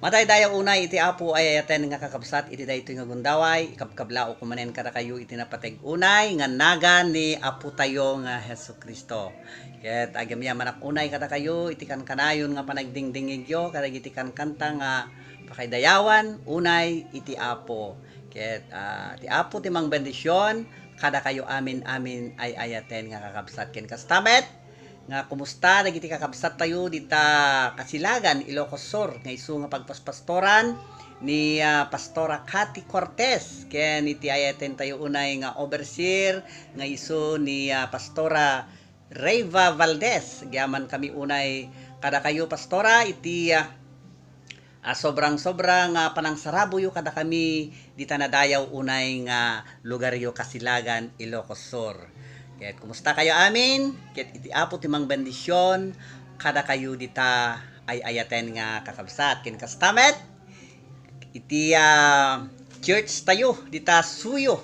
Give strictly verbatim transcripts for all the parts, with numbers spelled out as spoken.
Matay dayaw unay iti Apo ay ayaten nga kakabsat iti daytoy nga gundaway, ikabkablaok manen kadakayo iti napateg unay nga nagan ni Apotayo nga Jesu-Cristo. Ket agyamyamanak unay kadakayo iti kankanayon nga panagdingdingigyo kadagiti kankanta nga pakaidayawan unay iti Apo. Ket, ah, ti Apo ti mangbendision kadakayo amin-amin ay ayaten nga kakabsat ken kasta met, nga kumusta dagiti kakabsattayo dita Kasilagan, Ilocos Sur, nga isu nga pagpaspastoran ni, ah, Pastora Cathy Cortez, ken iti ayatentayo unay nga overseer nga isu ni, ah, Pastora Reva Valdez. Agyaman kami unay kadakayo, Pastora, iti, ah, a sobrang-sobra nga panangsaraboyo kadakami dita nadayaw unay nga lugaryo Kasilagan, Ilocos Sur. Ket kumustakayo amin? Ket iti Apo ti mangbendision kadakayo dita ay-ayaten nga kakabsat. Ken kasta met, iti, ah, church tayo dita Suyo.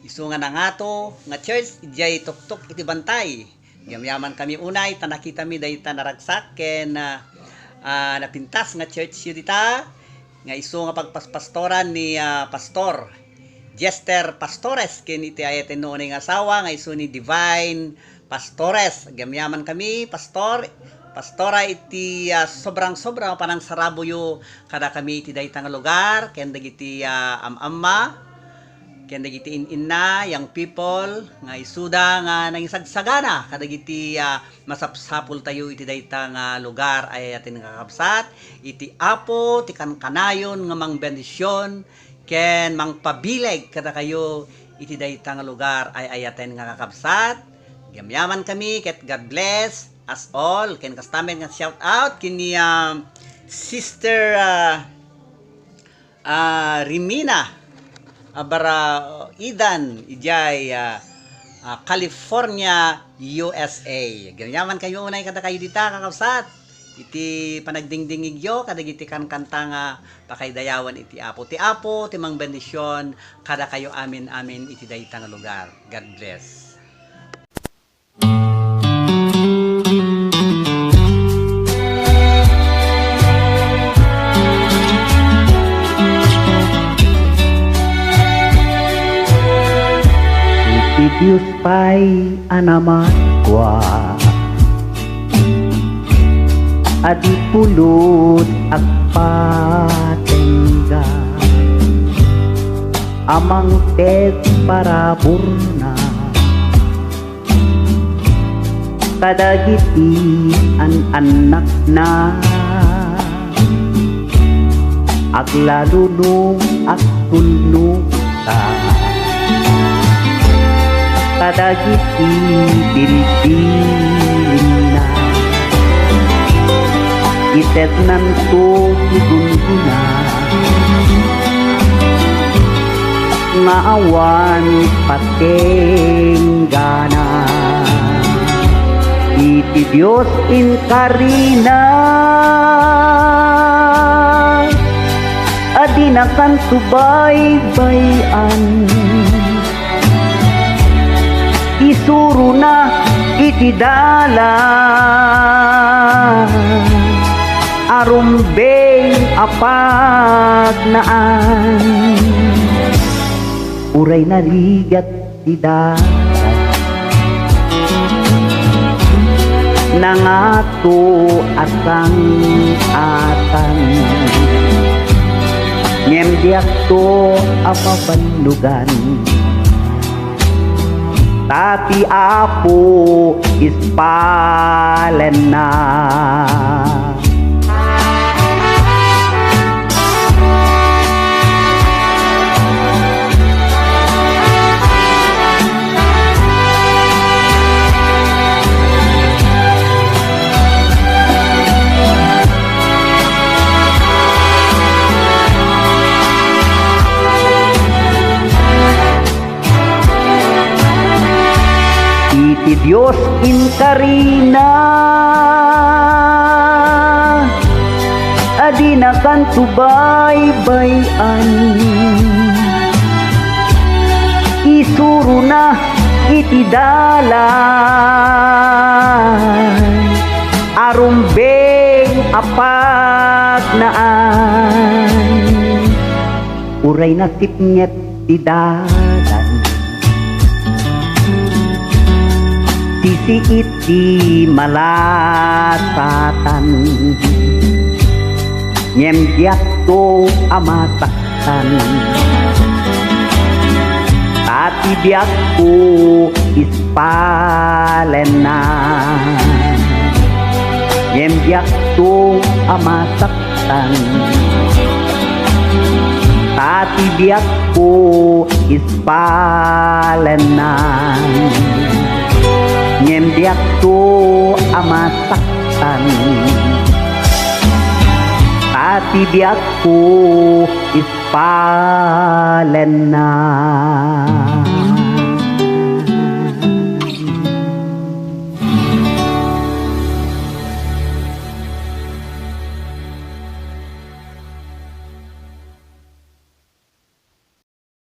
Isu nga nangato nga church, idiay tuktok iti bantay. Agyamyaman kami unay ta nakitami dayta naragsak ken, ah, ah, napintas nga church yu dita, nga isu nga pagpaspastoran ni, ah, Pastor Jester Pastores ken iti ayatenna unay nga asawa nga isu ni Divine Pastores. Agyamyaman kami, Pastor, Pastora, iti, ah, sobrang-sobra nga panangsaraboyo kadakami iti dayta nga lugar ken dagiti, ah, am-amma ken dagiti in-inna, young people, nga isuda nga nangisagsagana kadagiti, ah, masapsapultayo iti dayta nga lugar ay ayaten nga kakabsat. Iti Apo ti kankanayon nga mangbendision ken mangpabileg kadakayo iti dayta nga lugar ay ayaten nga kakabsat. Agyamyaman kami ket God bless us all. Ken kasta met nga shout out ken ni, ah, Sister, ah, ah, Rimina, ah, Baraidan, idiay, ah, ah, California, U S A. Agyamyaman kayo unay kadakayo dita, kakabsat. Iti panagdingdingigyo, kadagiti kankanta nga pakaidayawan iti Apo. Ti Apo, ti mangbendision, kadakayo amin-amin iti dayta nga lugar. God bless. Iti Dios pay a namadua, a di pulos agpatengga, a mangted paraburna kadagiti an-annakna, aglaluno, agtulno ta kadagiti bilbilinna. Itednanto ti gunggona nga awan patenggana. Iti Dios inkarina a dinakanto baybay-an. Isurona iti dalan a rumbeng a pagnaan. Uray narigat ti dalan, nangato a sang-atan, ngem diakto a pabannogan. Ta ti Apo ispalenna. Iti Dios inkarina a dinakanto baybay-an. Isurona iti dalan a rumbeng a pagnaan. Uray nasipnget ti dalan, sisiit ti malasatan. Ngem diakto a masaktan, ta ti biagko ispalenna. Ngem diakto a masaktan, ta ti biagko ispalenna. Ngem diakto a masaktan, ta ti biagko ispalenna.